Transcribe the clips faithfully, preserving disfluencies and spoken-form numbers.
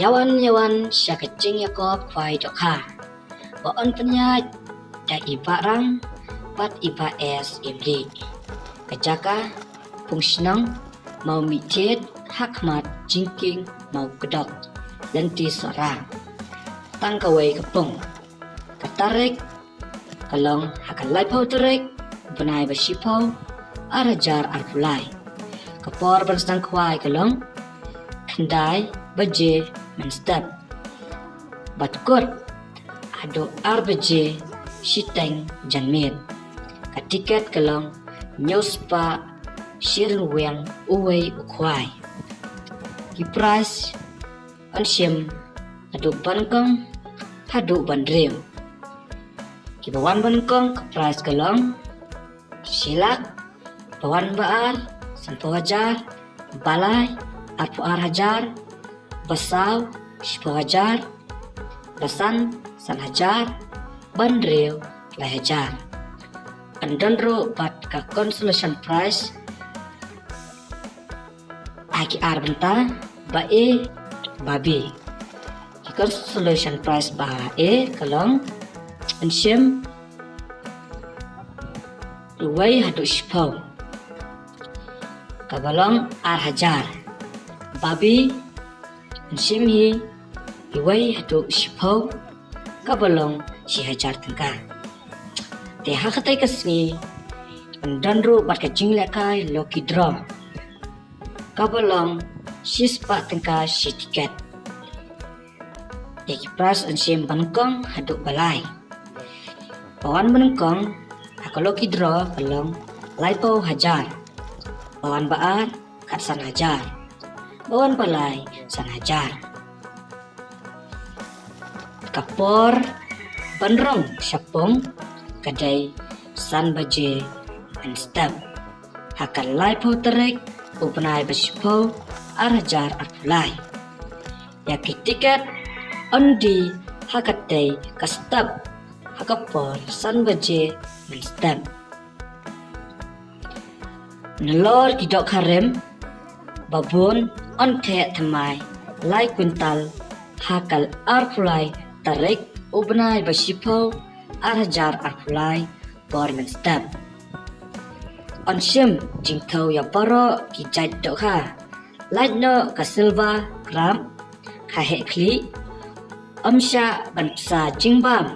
Ïawan ïawan sha ka jingïakop khwai dohkha ba yn pynïaid da i Bah Rang bad i Bah S Imli. Ka jaka Pung Shnong Mawmih Thied ha khmat Jingkieng Mawkdok, lynti Sohra. Tang kawei ka pung. Ka tarik ka long ha ka laiphew tarik bnai ba shiphew, ar hajar arphew lai. Ka por ban sdang khwai ka long khyndai baje mynstep bad kut haduh ar baje shiteng janmiet. Ka tiket ka long hynñiew spah shi ryngwiang uwei u khwai. Ki prize yn shim naduh ba nyngkong haduh ba hynriew. Kiba wan ba nyngkong ka prize ka long shi lak, ba wan ba ar sanphew hajar, ba lai arphew ar hajar, ba saw shiphew hajar, ba san san hajar, ba hynriew lai hajar. Yn don ruh bad ka consolation prize ha ki ar bynta, ba A, ba B. Ki consolation prize ba A ka long yn shim uwei haduh shiphew, kaba long ar hajar. Ba B yn shim hi uwei haduh shiphew, kaba long shi hajar tyngka. Te ha katei ka sngi yn don ruh bad ka jinglehkai lucky draw, kaba long shi spah tyngka shi tiket. Te ki prize yn shim ba nyngkong haduh ba lai. Ba wan ba nyngkong ha ka lucky draw ka long laiphew hajar. Ba wan ba ar khatsan hajar. Ba wan ba lai san hajar. Ka por ban rung sha pung ka dei san baje mynstep ha ka laiphew tarik u bnai ba shiphew, ar hajar arphew lai. Ïa ki tiket yn die ha katei ka step ha ka por san baje mynstep. Nalor ki dohkha rim ba bun yn theh thymmai lai kwintal ha ka arphew lai tarik u bnai ba shiphew, ar hajar arphew lai por mynstep. Yn shim jingthew ïa baroh ki jait dohkha, lait noh ka silver carp, ka heh khlieh, ym shah ban pynsa jingbam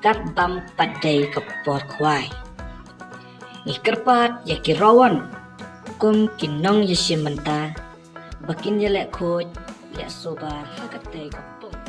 katba ym pat dei ka por khwai. Ngi kyrpad ïa ki rawon kum ki nongïashim bynta ba kin ïaleh khuid leh suba ha katei ka pung.